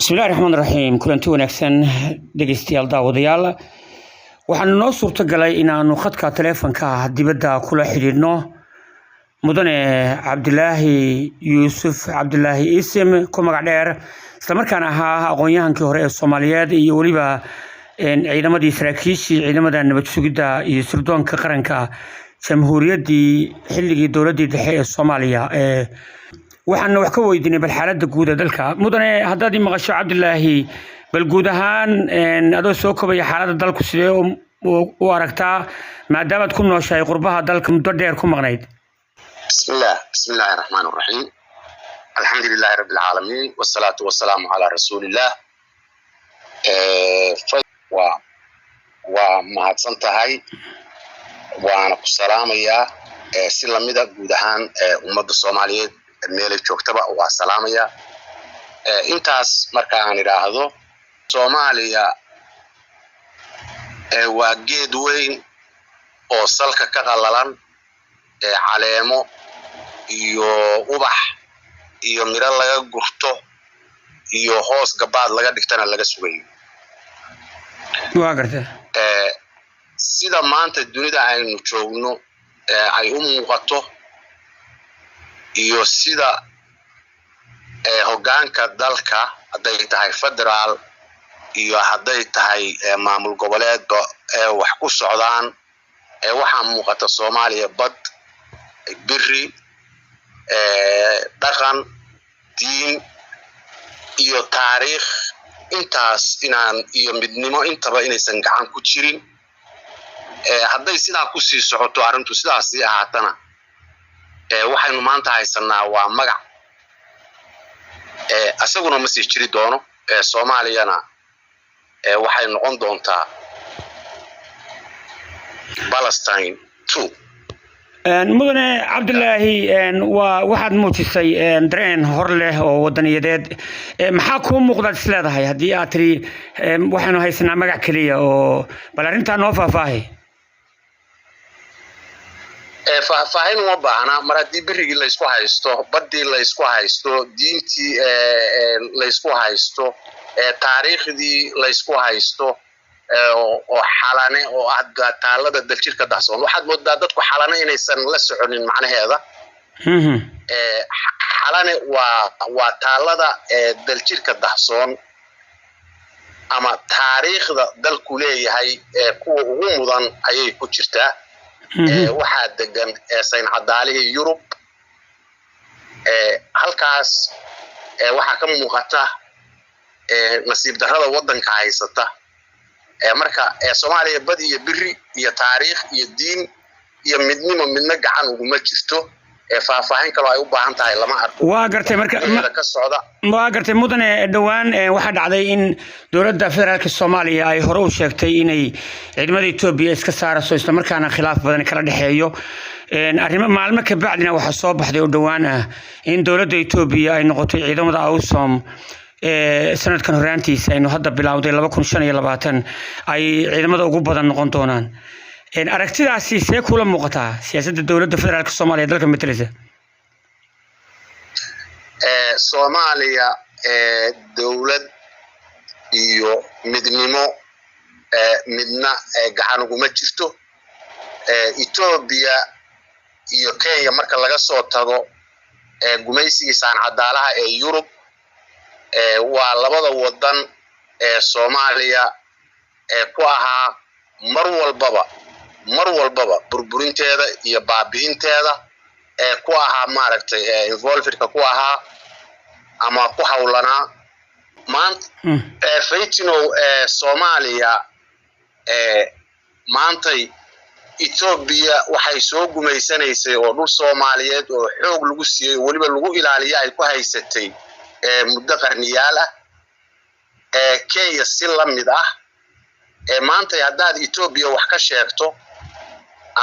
Bismillahi raxmaan raxiim. Kulanti wanaagsan, dhegeystayaal, daawadayaal. Waxaanu noo suurtagalay inaanu khadka taleefonka dibadda kula xidhiidhno mudane Cabdilaahi Yuusuf Cabdilaahi Isim, ku magac dheer, islamarkaana ahaa aqoon-yahankii hore ee Soomaaliyeed iyo weliba ciidamadii, saraakiishii ciidamada nabad sugidda iyo sirdoonka qaranka jamhuuriyaddii xilligii dowladdii dhexe ee Soomaaliya. Waxaana wax ka weydiinay bal xaaladda guud ee dalka. Mudane, haddaad ii maqasho, Cabdilaahi, bal guud ahaan adoo soo kobaya, xaaladda dalku sidee u aragtaa, maadaamaad ku nooshahay qurbaha dalka, muddo dheer ku maqnayd? بسم الله، بسم الله الرحمن الرحيم، الحمد لله رب العالمين، والصلاة والسلام على رسول الله. Waa mahadsan tahay, waana ku salaamayaa. Si lamida guud ahaan ummadda Soomaaliyeed meelay joogtaba waa salaamayaa. Intaas marka aan idhaahdo, Soomaaliya waa geed weyn oo salka ka qallalan, caleemo iyo ubax iyo miro laga gurto iyo hoos gabaad laga dhigtana laga sugayo. Waa garta. Sida maanta dunida aynu joogno ay u muuqato iyo sida hoggaanka dalka, hadday tahay federaal iyo hadday tahay maamul goboleedba, wax ku socdaan, waxaa muuqata Soomaaliya bad, biri, dhaqan, diin iyo taariikh intaas inaan iyo midnimo intaba inaysan gacan ku jirin. Hadday sidaa kusii socoto, arrintu sidaas sii ahaatana, waxaynu maanta haysanaa waa magac, isaguna ma sii jiri doono. Soomaaliyana waxay noqon doontaa Palestine 2. Mudane Cabdilaahi, waa waxaad muujisay dareen hor leh oo wadaniyadeed. Maxaa kuu muuqdaad is leedahay haddii aad tiri waxaynu haysanaa magac keliya? Oo bal arrintaa noo faahfaahi. Faahfaahin uma baahna. Mar haddii berigii laysku haysto, baddii laysku haysto, diintii laysku haysto, taariikhdii laysku haysto, oo Xalane oo ah taalada Daljirka Dahsoon, waxaad moodaa dadku Xalane inaysan la soconin macnaheeda. Xalane waa taalada Daljirka Dahsoon ama taariikhda dalku leeyahay kuwa ugu mudan ayay ku jirtaa. Waxaa degan sayn cadaalihii Yurub halkaas. Waxaa ka muuqata nasiib darrada waddanka haysata. Marka Soomaaliya bad iyo biri iyo taariikh iyo diin iyo midnimo midna gacan uguma jirto. Faahfaahin kaloo ay u baahan tahay lama arko. Waa gartay. Marka ka socda. Waa gartay, mudane. Dhowaan waxaa dhacday in dowladda federaalka Soomaaliya ay hore u sheegtay inay ciidamada Etoobiya iska saarayso, islamarkaana khilaaf badan kala dhexeeyo arrimo. Maalmo ka bacdina waxaa soo baxday oo dhowaan ah in dowladda Etoobiya ay noqotay ciidamada AUSSOM sanadkan horaantiisa aynu hadda bilowday, 2025, ay ciidamada ugu badan noqon doonaan. Aragtidaasi see kula muuqataa, siyaasadda dowladda federaalka Soomaaliya dalka mateleysa? Soomaaliya dowlad iyo midnimo midna gacan uguma jirto. Etoobiya iyo Kenya marka laga soo tago gumaysigii saancadaalaha ee Yurub, waa labada wadan ee Soomaaliya ee ku ahaa mar walbaba burburinteeda iyo baabi'inteeda ee ku ahaa, maaragtay, involvedka ku ahaa ama ku hawlanaa. Maanta faytinow, Soomaaliya maantay Etoobiya waxay soo gumaysanaysay oo dhul Soomaaliyeed oo xoog lagu siiyey oo weliba lagu ilaaliya ay ku haysatay muddo qarniyaal ah. Kenya si la mid ah. Maantay haddaad Etoobiya wax ka sheegto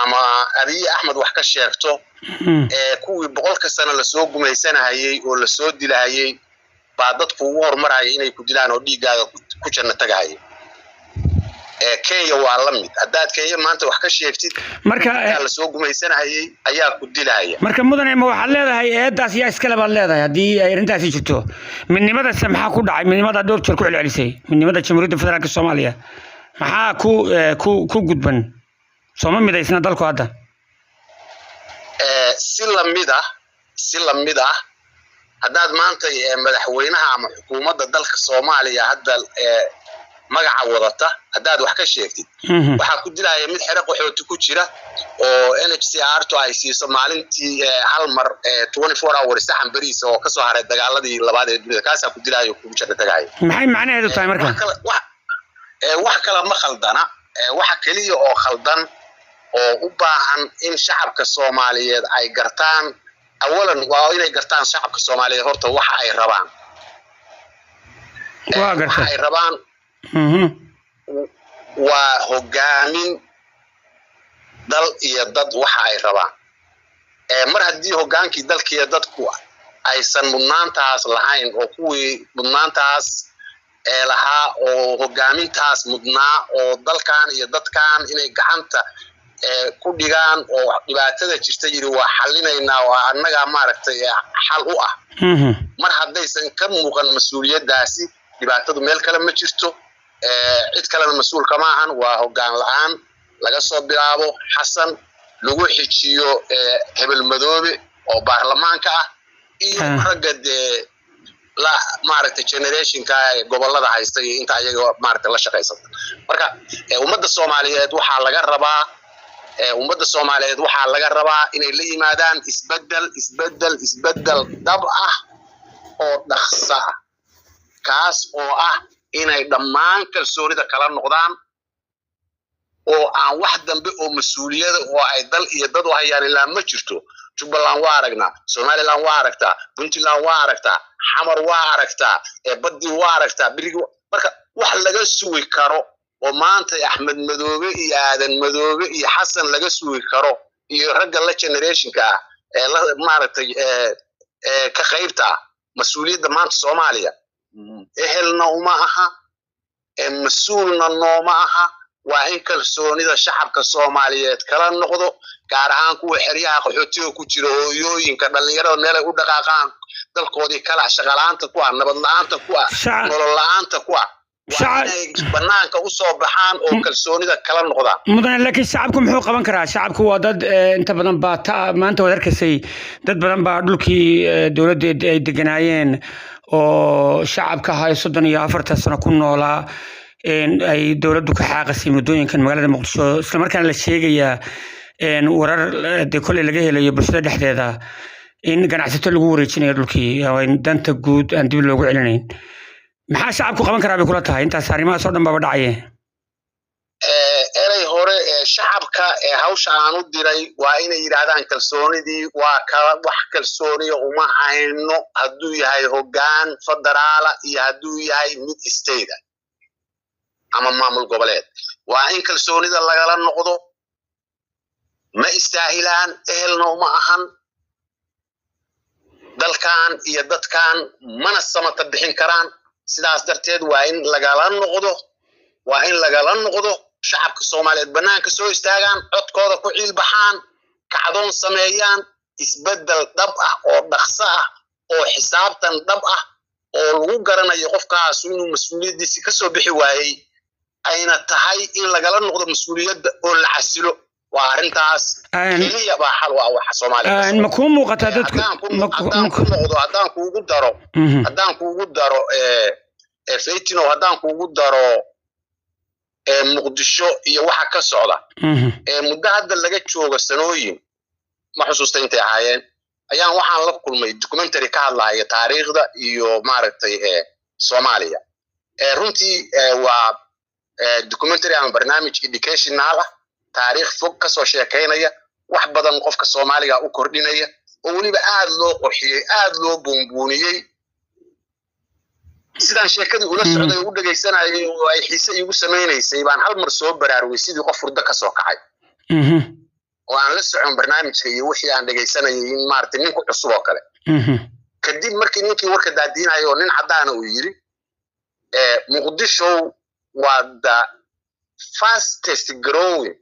ama Abiy Axmed wax ka sheegto, kuwii 100-ka sano lasoo gumaysanahayey oo lasoo dilahayey baa dadku ugu horumarhaya inay ku dilaan oo dhiiggaaga ku janno tagahaya. Kenya waa la mid. Haddaad Kenya maanta wax ka sheegtid, marka lasoo gumaysanahayay ayaa ku dilaya. Marka mudane, ma waxaad leedahay eedaas yaa iskale baad leedahay haddii ay arrintaasi jirto? Midnimadase maxaa ku dhacay? Midnimada dhowr jeer ku celcelisay, midnimada Jamhuuriyadda Federaalka Soomaaliya maxaa ku gudban? Sooma midaysna dalku hadda? Si lamid ah haddaad maanta madaxweynaha ama xukuumadda dalka Soomaaliya hadda magaca wadata haddaad wax ka sheegtid, waxaa ku dilaya mid xero qaxooti ku jira oo NHCR to ay siiso maalintii hal mar 24 hours saxan beriisa oo kasoo haray dagaaladii labaad ee dunida. Kaasaa ku dilaayo, kugu jara tagaaya. Maxay macnaheedu tahay marka? Wax kale ma khaldana. Waxa keliya oo khaldan oo u baahan in shacabka Soomaaliyeed ay gartaan, awalan waa inay gartaan shacabka Soomaaliyeed horta waxa ay rabaan. Waa gartay. Waxa ay rabaan waa hogaamin dal iyo dad. Waxa ay rabaan, mar haddii hogaankii dalkiiyo dadku aysan mudnaantaas lahayn, oo kuwii mudnaantaas ee lahaa oo hogaamintaas mudnaa oo dalkan iyo dadkan inay gacanta ku dhigaan oo dhibaatada jirta yidhi waa xallinaynaa oo annagaa maaragtay xal u ah, mar haddaysan ka muuqan mas-uuliyaddaasi, dhibaatadu meel kale ma jirto, cid kalena mas-uul kama ahan. Waa hoggaan la-aan, laga soo bilaabo Xasan, lagu xijiyo Hebel Madoobe oo baarlamaanka ah, iyo ragga dee la maaragtay generationka ee gobolada haysta iyo inta ayaga maaragtay la shaqaysata. Marka ummadda Soomaaliyeed waxaa laga rabaa, ummadda Soomaaliyeed waxaa laga rabaa inay la yimaadaan isbeddel, isbeddel, isbeddel dhab ah oo dhaqsa ah, kaas oo ah inay dhammaan kalsoonida kala noqdaan oo aan wax dambe oo mas-uuliyada oo ay dal iyo dad u hayaan ilaa ma jirto. Jubbaland waa aragnaa, Somaliland waa aragtaa, Puntland waa aragtaa, Xamar waa aragtaa, baddii waa aragtaa, birigi. Marka wax laga sugi karo oo maanta Axmed Madoobe iyo Aadan Madoobe iyo Xasan laga sugi karo iyo ragga la generationka ah ee la maaragtay ka qaybta ah mas-uuliyadda maanta Soomaaliya, ehelna uma aha, mas-uulna nooma aha. Waa in kalsoonida shacabka Soomaaliyeed kala noqdo, gaar ahaan kuwa xeryaha qaxootiga ku jira, hooyooyinka, dhallinyarada meelay u dhaqaaqaan dalkoodii kala, shaqala-aanta ku ah, nabad la-aanta ku ah, nolol la-aanta ku ah. Waa inay banaanka usoo baxaan oo kalsoonida kala noqdaan. Mudane, laakiin shacabku muxuu qaban karaa? Shacabku waa dad inta badan baa ta maanta waad arkaysay, dad badan baa dhulkii dowladda ay deganaayeen oo shacabka ahaa 34-ta sano ku noolaa ay dowladdu ka xaaqasay muddooyinkan magaalada Muqdisho, islamarkaana la sheegayaa warar dee kolley laga helayo bulshada dhexdeeda in ganacsato lagu wareejinayo dhulkii oo danta guud aan dib loogu celinayn. Maxaa shacabku qaban karaa bay kula tahay intaas arrimahaas oo dhan baaba dhacaye? Erey hore shacabka ee hawsha aan u diray waa inay yidhaahdaan kalsoonidii waa kala, wax kalsooniya uma hayno, hadduu yahay hoggaan federaala iyo hadduu yahay mid state ama maamul goboleed. Waa in kalsoonida lagala noqdo. Ma istaahilaan, ehelna uma ahan dalkan iyo dadkan, mana samata bixin karaan. Sidaas darteed waa in lagala noqdo, waa in lagala noqdo. Shacabka Soomaaliyeed banaanka soo istaagaan, codkooda ku ciilbaxaan, kacdoon sameeyaan, isbeddel dhab ah oo dhaqso ah oo xisaabtan dhab ah oo lagu garanayo qofkaas inuu mas-uuliyaddiisi kasoo bixi waayey, ayna tahay in lagala noqdo mas-uuliyadda oo la casilo. Waa arrintaas keliya baa xal u ah waxa Soomaaliya. Ma kuu muuqataa dadku? Haddaan ku noqdo, haddaan kuugu daro, haddaan kuugu daro Faytino, haddaan kuugu daro Muqdisho iyo waxa ka socda muddo hadda laga joogo sanooyin, ma xusuusta intay ahaayeen, ayaan waxaan la kulmay documentary ka hadlaya taariikhda iyo maaragtay Soomaaliya. Runtii waa documentary ama barnaamij educational ah, taariikh fog kasoo sheekaynaya, wax badan qofka Soomaaliga u kordhinaya, oo weliba aad loo qurxiyey, aad loo buunbuuniyey. Sidaan sheekadii ula socday oo u dhegaysanayay oo ay xiise iigu samaynaysay baan hal mar soo baraarugay sidii qof hurdo ka soo kacay oo aan la socon barnaamijka iyo wixii aan dhegaysanayay, in maaragtay ninku cusub oo kale. Kadib markii ninkii warka daadiinaya oo nin caddaana uu yidhi, Muqdisho waa the Fastest growing,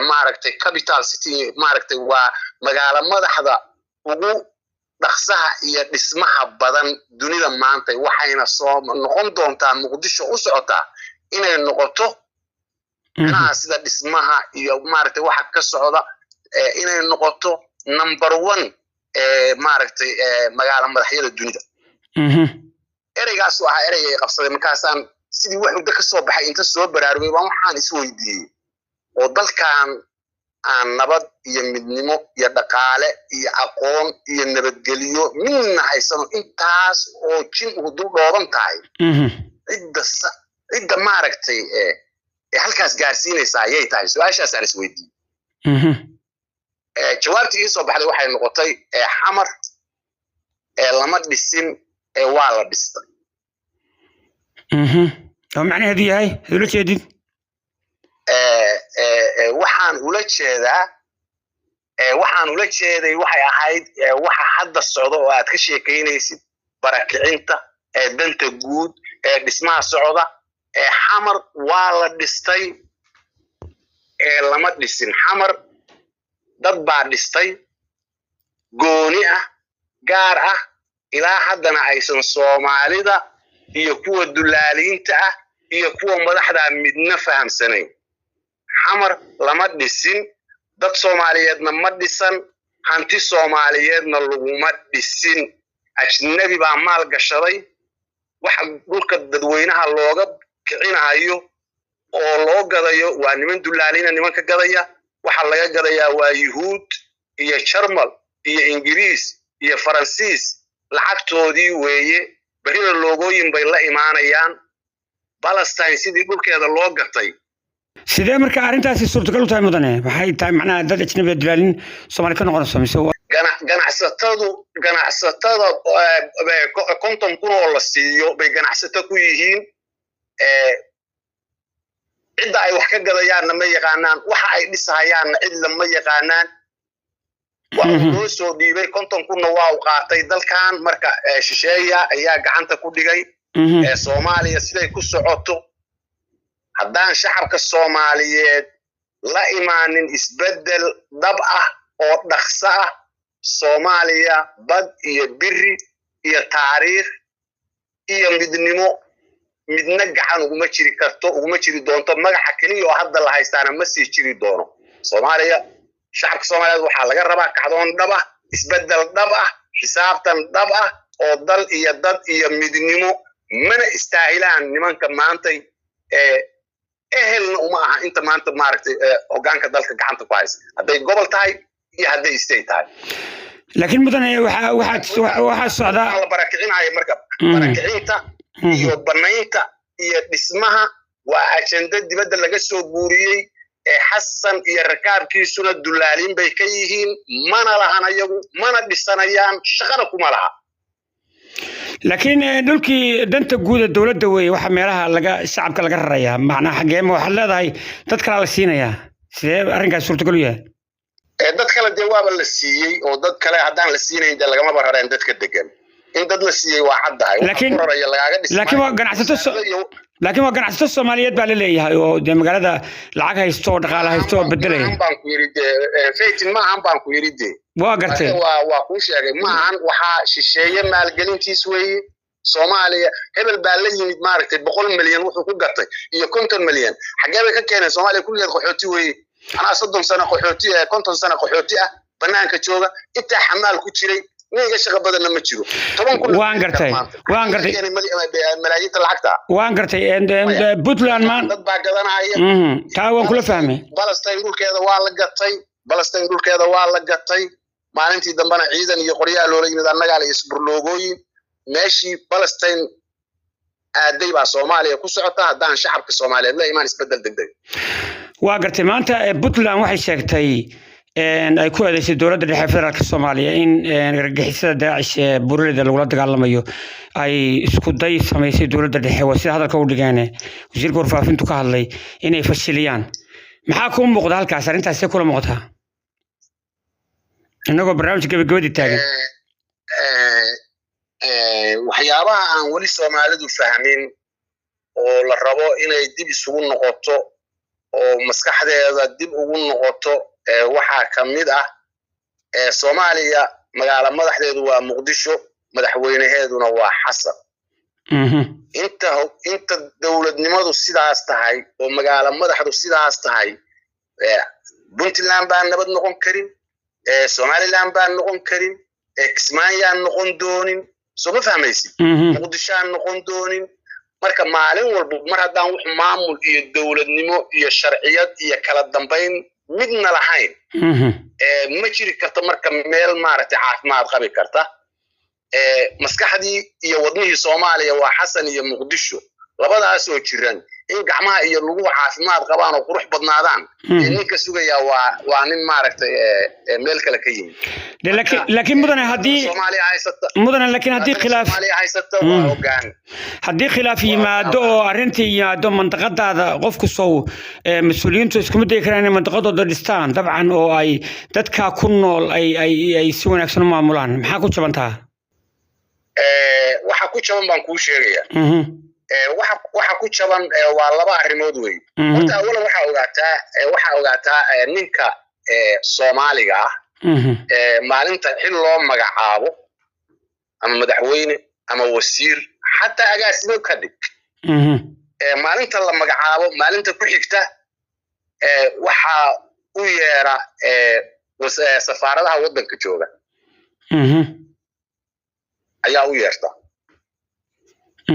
maaragtay, capital city, maaragtay, waa magaalo madaxda ugu dhaqsaha iyo dhismaha badan dunida maanta. Waxayna soo noqon doontaa, Muqdisho u socotaa inay noqoto micnaha sida dhismaha iyo, maaragtay, waxa ka socda, inay noqoto number one, maaragtay, magaalo madaxyada dunida. Ereygaas ahaa ereyga ay qabsaday. Markaasaan sidii wax muddo ka soo baxay inta soo baraarugay baan waxaan isweydiiyey: oo dalkan aan nabad iyo midnimo iyo dhaqaale iyo aqoon iyo nabadgelyo midna haysano, intaas oo jin uu dul dhooban tahay, cidda, maaragtay, ee halkaas gaarsiinaysa ayay tahay? Su-aashaasaan isweydiiyey. Jawaabtii ii soo baxday waxay noqotay: Xamar lama dhisin, waa la dhistay. Oo macnaheedu yahay ula jeedid? Waxaan ula jeedaa, waxaan ula jeeday waxay ahayd waxa hadda socda oo aad ka sheekaynaysid, barakicinta, danta guud, dhismaha socda. Xamar waa la dhistay, lama dhisin. Xamar dad baa dhistay gooni ah, gaar ah, ilaa haddana aysan Soomaalida iyo kuwa dulaaliinta ah iyo kuwa madaxda midna fahamsanayn. Xamar lama dhisin, dad Soomaaliyeedna ma dhisan, hanti Soomaaliyeedna laguma dhisin. Ajnabi baa maal gashaday. Waxa dhulka dadweynaha looga kicinahayo oo loo gadayo waa niman dulaalina. Nimanka gadaya waxa laga gadayaa waa Yuhuud iyo Jarmal iyo Ingiriis iyo Faransiis. Lacagtoodii weeye. Berrina loogooyin bay la imaanayaan. Palestine sidii dhulkeeda loo gatay. Sidee marka arrintaasi suurtagal u tahay, mudane? Maxay tahay macnaha dad ajnabi dilaalin Soomaali ka noqonayso mise? Ganacsatada 50,000 oo la siiyo bay ganacsato ku yihiin. Cidda ay wax ka gadayaanna ma yaqaanaan, waxa ay dhisahayaanna cidla ma yaqaanaan. Waa uu loo soo dhiibay 50,000-na waa uu qaatay. Dalkan marka shisheeya ayaa gacanta ku dhigay. Soomaaliya siday ku socoto, haddaan shacabka Soomaaliyeed la imaanin isbeddel dhab ah oo dhaqso ah, Soomaaliya bad iyo biri iyo taariikh iyo midnimo midna gacan uguma jiri karto, uguma jiri doonto. Magaca keliya oo hadda la haystaana ma sii jiri doono. Soomaaliya, shacabka Soomaaliyeed waxaa laga rabaa kacdoon dhab ah, isbeddel dhab ah, xisaabtan dhab ah oo dal iyo dad iyo midnimo. Mana istaahilaan nimanka maantay, ee ehelna uma aha inta maanta, maaragtay, hoggaanka dalka gacanta ku haysa, hadday gobol tahay iyo hadday state tahay. Laakiin mudane, waxaa socdaa la barakicinayo marka, barakicinta iyo banaynta iyo dhismaha waa ajenda dibadda laga soo guuriyey. Ee Xasan iyo rakaabkiisuna dulaaliin bay ka yihiin. Mana lahan ayagu, mana dhisanayaan, shaqana kuma laha. Laakiin dhulkii danta guud ee dowladda weeye waxa meelaha laga shacabka laga rarayaa. Macnaha xageema waxaad leedahay dad kalaa la siinayaa? Sidee arrinkaas suurtagal u yahay? Dad kale dee waaba la siiyey, oo dad kale haddaan la siinayn dee lagamaba rareen dadka degan. In dad la siiyey waa caddahay. Laakiin waa ganacsato Soomaaliyeed baa la leeyahay oo dee magaalada lacag haysto oo dhaqaale haysto oo bedelaya. Baan ku yidhi dee, Faytin, ma ahan baan ku yidhi dee. Waa gartay. Waa kuu sheegay, ma ahan. Waxaa shisheeye maalgelintiis weeye. Soomaaliya hebel baa la yimid, maaragtay, 100 milyan wuxuu ku gatay iyo 50 milyan xaggee bay ka keeneen? Soomaaliya kulligeed qaxooti weeye. Anaa 30 sano qaxooti, 50 sano qaxooti ah, banaanka jooga, intaa xamaal ku jiray, ninga shaqa badanna ma jiro. 10,000. Waan gartay, waan gartay. Malaayiinta lacagta. Waan gartay. Puntland maan dad baa gadanaya. Taa waan kula fahmay. Palestine dhulkeeda waa la gatay. Palestine dhulkeeda waa la gatay. Maalintii dambena ciidan iyo qoryaha loola yimid, annagaa la isburloogooyin. Meeshii Palestine aaday baa Soomaaliya ku socota haddaan shacabka Soomaaliyeed la imaan isbeddel degdeg. Waa gartay. Maanta Puntland waxay sheegtay, ay ku eedeysay dowladda dhexe federaalka Soomaaliya in argagixisada Daacish ee buraleyda lagula dagaalamayo ay isku day samaysay dowladda dhexe, waa sida hadalka u dhigeen, wasiirka warfaafintu ka hadlay, inay fashiliyaan. Maxaa kuu muuqda halkaas? Arrintaas see kula muuqataa, innagoo barnaamij gabagabadii taagan? Waxyaabaha aan weli Soomaalidu fahmin oo la rabo inay dib isugu noqoto oo maskaxdeeda dib ugu noqoto waxaa ka mid ah Soomaaliya magaalo madaxdeedu waa Muqdisho, madaxweynaheeduna waa Xasan. Inta dowladnimadu sidaas tahay oo magaalo madaxdu sidaas tahay, Puntland baan nabad noqon karin, Somaliland baan noqon karin, Kismaayaan noqon doonin. Soo ma fahmaysid? Muqdishoaan noqon doonin. Marka maalin walba mar haddaan wax maamul iyo dowladnimo iyo sharciyad iyo kala dambayn midna lahayn, ma jiri karto marka meel maaragtay caafimaad qabi karta. Maskaxdii iyo wadnihii Soomaaliya waa Xasan iyo Muqdisho, labadaasoo jiran in gacmaha iyo luguhu caafimaad qabaan oo qurux badnaadaan ninka sugayaa waa nin maaragtay meel kale ka yimid. Laakiin mudane haddii Soomaaliya haysata mudane, laakiin haddii khilaaf Soomaaliya haysata waa hoggaan. Haddii khilaaf yimaado oo arrintii yimaado mandaqadaada, qofku sow mas-uuliyiintu iskuma dayi karaan inay mandaqadooda dhistaan dabcan oo ay dadka ku nool ay si wanaagsan u maamulaan? Maxaa ku jabantaa? Waxa ku jaban baan kuu sheegaya. Waxa ku jaban waa laba arrimood wey. Horta awalan waxaa ogaataa ninka Soomaaliga ah maalinta xil loo magacaabo, ama madaxweyne ama wasiir, xataa agaasimo ka dhig, maalinta la magacaabo maalinta ku xigta waxaa u yeera safaaradaha waddanka jooga ayaa u yeerta,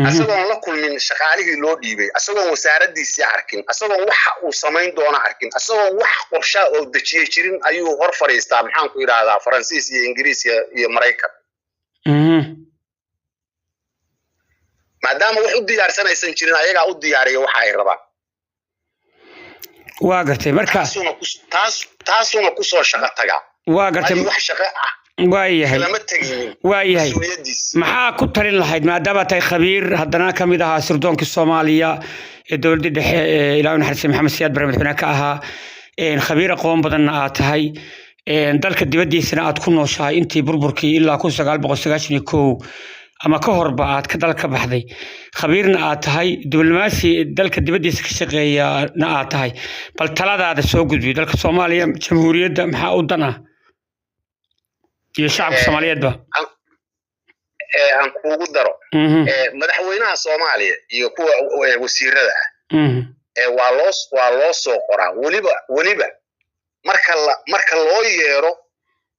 asagoon la kulmin shaqaalihii loo dhiibay, asagoon wasaaraddiisii arkin, asagoon waxa uu samayn doono arkin, asagoon wax qorshaa oo dejiyey jirin ayuu hor fadhiistaa, maxaan ku idhaahdaa, Faransiis iyo Ingiriis iyo Maraykan. Maadaama wax u diyaarsanaysan jirin, ayagaa u diyaariya waxa ay rabaan. Waa gartay marka. Taasuna kusoo shaqo tagaa. Waa gartay. Wax shaqo ah Waayahay. lama teginin. Waayahay. Maxaa ku talin lahayd, maadaama tahay khabiir haddana ka mid ahaa sirdoonkii Soomaaliya ee dowladdii dhexe ee Ilaahu naxariistay Maxamed Siyaad Barre madaxweyne ka ahaa, khabiir aqoon badanna aad tahay, dalka dibaddiisana aad ku nooshahay intii burburkii ilaa 1991 ama ka horba aad ka dalka ka baxday, khabiirna aad tahay, diblomaasi dalka dibaddiisa ka shaqeeyana aad tahay, bal taladaada soo gudbi. Dalka Soomaaliya, jamhuuriyadda, maxaa u dan ah iyo shacabka Soomaaliyeedba? Aan kuugu daro, madaxweynaha Soomaaliya iyo kuwa wasiirada ah waa loo soo qoraa. Weliba marka loo yeero,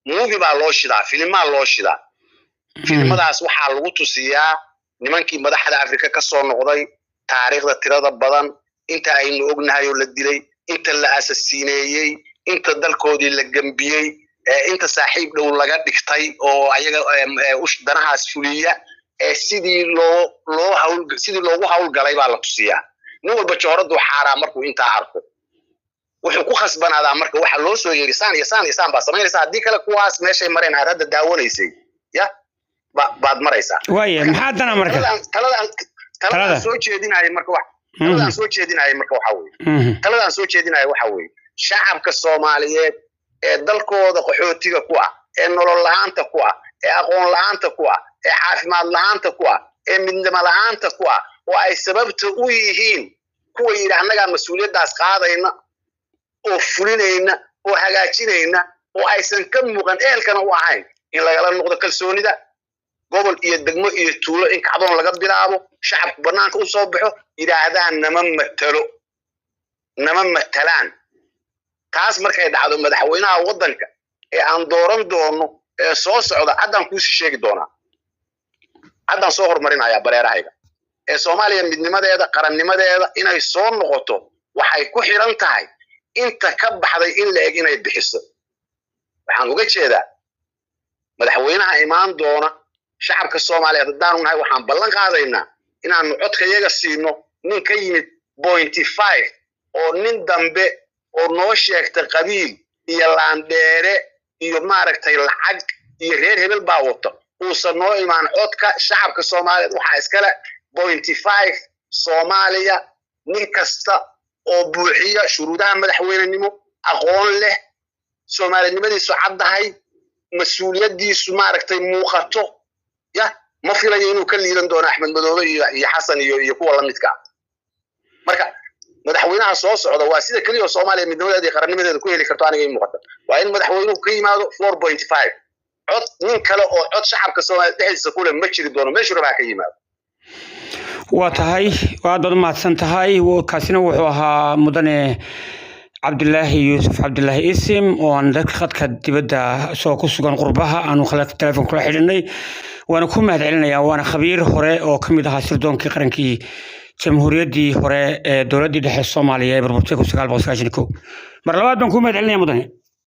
movie baa loo shidaa, filimaa loo shidaa. Filimadaas waxaa lagu tusiyaa nimankii madaxda Afrika ka soo noqday, taariikhda tirada badan, inta aynu ognahay oo la dilay, inta la asasiineeyey, inta dalkoodii la gembiyey, inta saaxiib dhow laga dhigtay oo ayaga danahaas fuliya, sidii loo loo hawl sidii loogu hawlgalay baa la tusiyaa. Nin walba jooraduu xaaraa markuu intaa arko. Wuxuu ku khasbanaadaa marka waxa loo soo yeeri saan iyo saan iyo saan baa samaynaysaa, haddii kale kuwaas meeshay mareen aad hadda daawanaysay ya baad maraysaa. Waaya, maxaa dana marka? Taladaan soo jeedinaya marka wax taladaan soo jeedinaya marka waxa weeye, taladaan soo jeedinaya waxa weeye, shacabka Soomaaliyeed ee dalkooda qaxootiga ku ah, ee nolol la'aanta ku ah, ee aqoon la'aanta ku ah, ee caafimaad la'aanta ku ah, ee midnimo la'aanta ku ah, oo ay sababta u yihiin kuwa yidhi annagaa mas-uuliyaddaas qaadayna oo fulinayna oo hagaajinayna, oo aysan ka muuqan, ehelkana u ahayn, in lagala noqdo kalsoonida. Gobol iyo degmo iyo tuulo in kacdoon laga bilaabo, shacabku bannaanka u soo baxo, yidhaahdaan nama matalo, nama matalaan. Taas markay dhacdo, madaxweynaha waddanka ee aan dooran doono ee soo socda haddaan kuusii sheegi doonaa, haddaan soo horumarinayaa bareerahayga. Ee Soomaaliya midnimadeeda, qarannimadeeda inay soo noqoto waxay ku xiran tahay inta ka baxday in la eg inay bixiso. Waxaan uga jeedaa, madaxweynaha imaan doona, shacabka Soomaaliyeed haddaanu nahay waxaan ballan qaadaynaa inaanu codkayaga siino nin ka yimid 0.5, oo nin dambe oo noo sheegta qabiil iyo laandheere iyo maaragtay lacag iyo reer hebel baa wato uusan noo imaan. Codka shacabka Soomaaliyeed waxaa iskale 0.5 Soomaaliya nin kasta oo buuxiya shuruudaha madaxweynenimo, aqoon leh, soomaalinimadiisu caddahay, mas-uuliyaddiisu maaragtay muuqato. Ya ma filayo inuu ka liidan doono Axmed Madoobe iyo Xasan iyo kuwa la midka ah. Marka Madaxweynaha soo socda waa sida keliya oo Soomaaliya midnimadeeda iyo qarannimadeeda ku heli karto. Aniga ii muuqata waa in madaxweynuhu ka yimaado 4.5. Cod nin kale oo cod shacabka Soomaaliya dhexdiisa kule ma jiri doono, meeshuu rabaa ka yimaado. Waa tahay, aad baad umahadsan tahay. Kaasina wuxuu ahaa mudane Cabdilaahi Yuusuf Cabdilaahi Isim oo aan dadka khadka dibadda isagoo ku sugan qurbaha aanu telefoon kula xidhinay. Waana ku mahad celinayaa, waana khabiir hore oo ka mid ahaa sirdoonkii qarankii jamhuuriyaddii hore ee dowladdii dhexe Soomaaliya ee burburtay 1991. Mar labaad baan ku mahad celinaya, mudane.